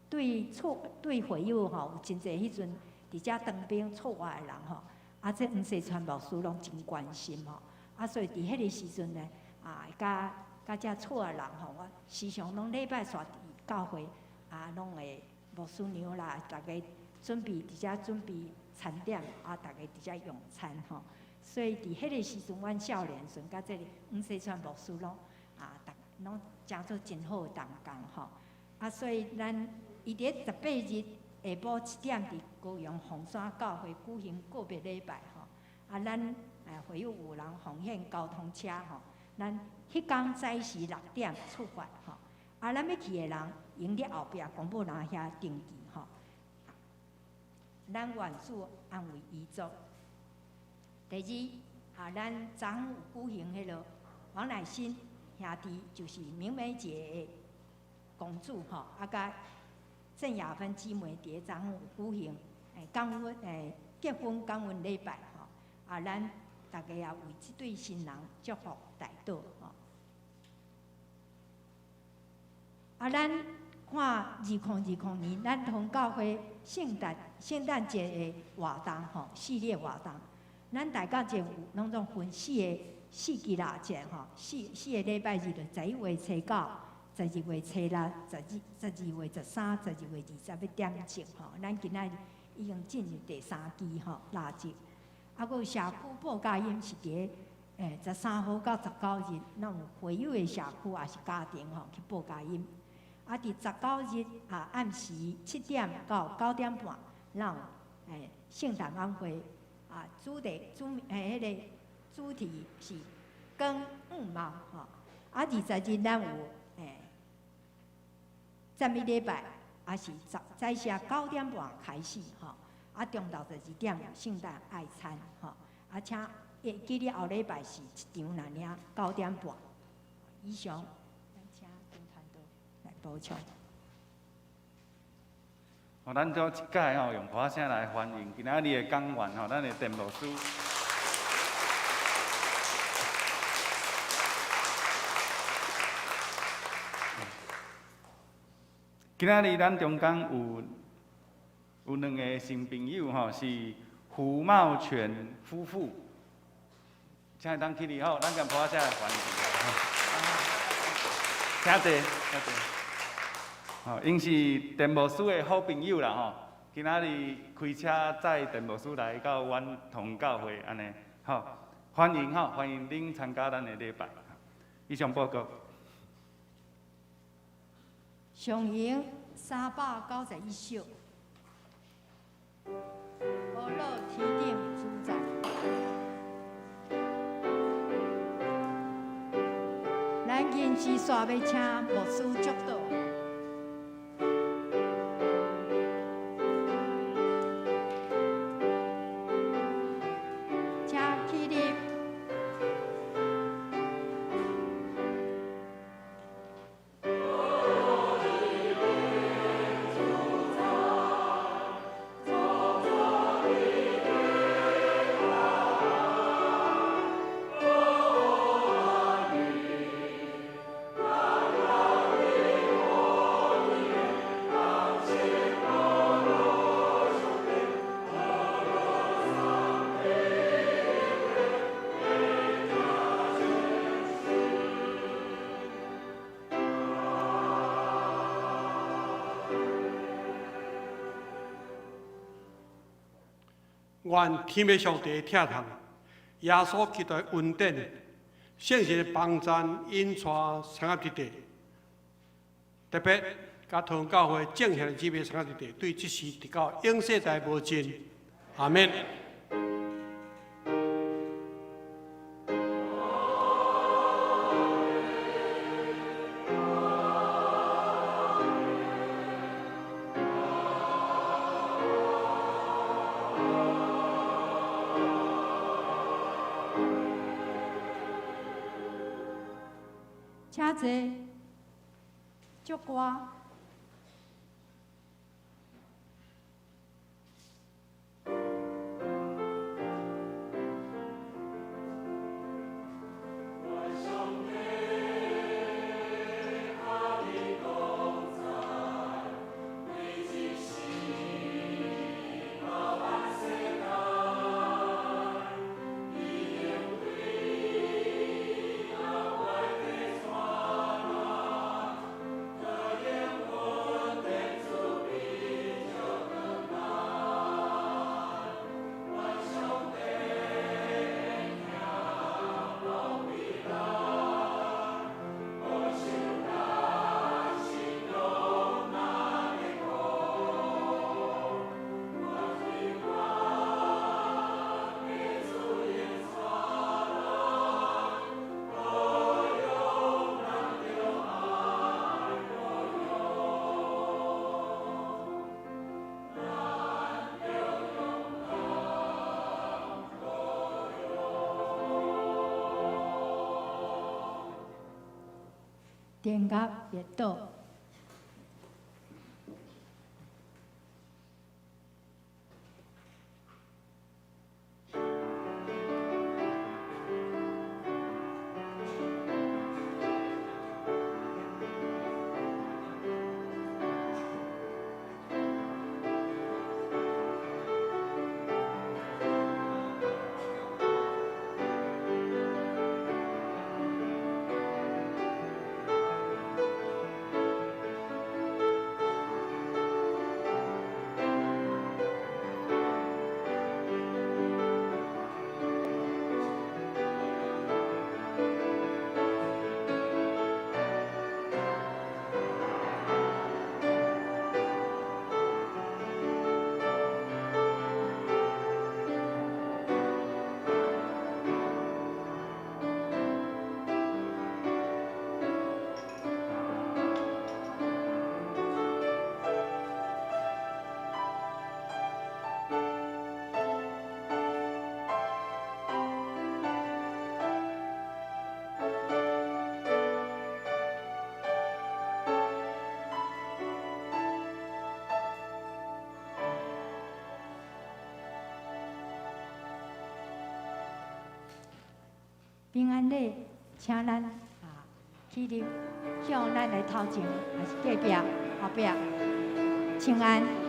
對厝對會友吼，有真濟彼陣佇遮當兵出外的人吼，啊，這黃西川牧師攏真關心吼。啊，所以佇彼个時陣呢，啊，佮遮厝的人吼，我時常攏禮拜紲佇教會啊，攏會牧師娘啦，逐家準備佇遮準備餐點，啊，逐家佇遮用餐吼。所以佇彼个時陣，阮少年時陣，佮這个黃西川牧師攏啊，逐攏誠做真好的同工吼。啊，所以咱伊佇18日下晡7點佇高雄鳳山教會舉行告別禮拜吼。啊，咱會友有人奉獻交通車吼，咱彼工早時6點出發吼。啊，咱欲去的人，用佇後壁公布欄遐登記吼。咱願主安慰遺族。第二，啊，咱昨昏有舉行彼个王乃馨兄弟，就是明美姐的公主吼，啊，佮鄭雅芬姊妹佇咧昨昏有舉行感恩結婚感恩禮拜吼，啊，咱逐家也為這對新人祝福代禱吼。啊，咱看2020年咱同教會聖誕節的活動吼，系列活動，咱大家節有攏總分四支蠟燭吼，四个禮拜日就11月初9、12月初6、12月13、12月20欲點燭吼。咱今仔日已經進入第三支吼蠟燭，啊，閣有社區報佳音是佇13號到19日，咱有會友的社區抑是家庭吼去報佳音。啊，佇19日啊暗時7點到9點半，咱有聖誕晚會啊，主題主彼个主題是光五貓吼。啊，20日咱有讚美禮拜，也是早早時9點半開始吼。啊，中晝12點有聖誕愛餐吼。啊，請會記得後禮拜是一場爾爾9點半。以上，咱請丁傳道來補充。哦，咱做一擺吼，用鼓聲來歡迎今仔日的講員吼，咱的鄧牧師。今仔日咱中間有兩个新朋友吼，是胡茂全夫婦，請當起立吼，咱共拍聲來歡迎。請坐，請坐。吼，𪜶是田牧師的好朋友啦吼。今仔日開車載田牧師來到阮同教會按呢，吼，歡迎吼，歡迎恁參加咱的禮拜。以上報告。上行391首，保羅天頂主宰。咱今時煞欲請牧師祝禱。請起立。願天父上帝疼痛，耶穌基督的恩典，聖神的幫贊引帶三合弟弟，特別佮桃園教會眾兄弟姊妹三合弟弟，對這時直到永世代無盡。阿們。請坐，祝歌。電壓滅倒。平安禮，請咱起立，向咱的頭前，抑是隔壁。後壁，請安。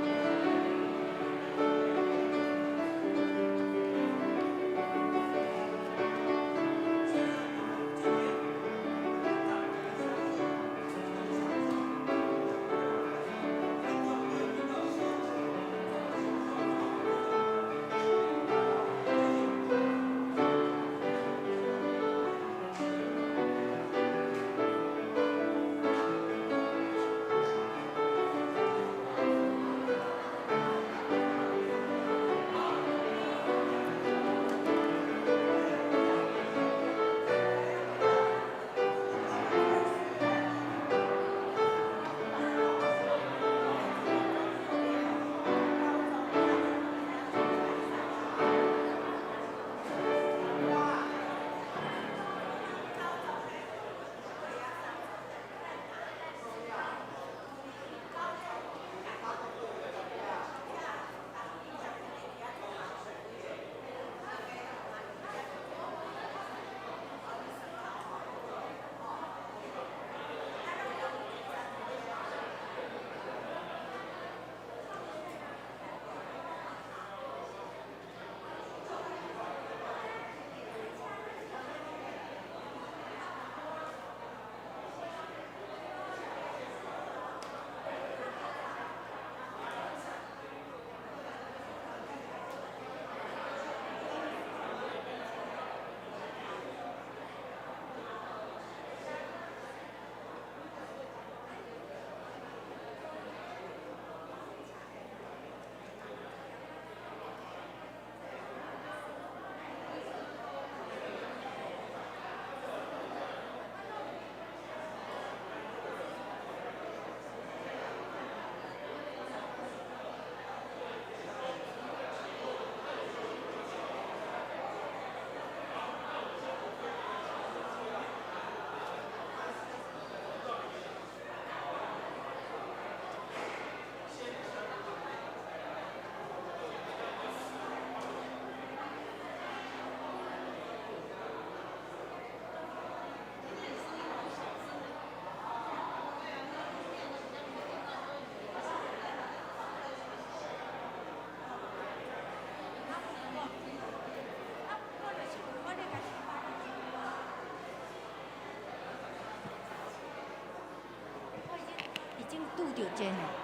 拄著真的。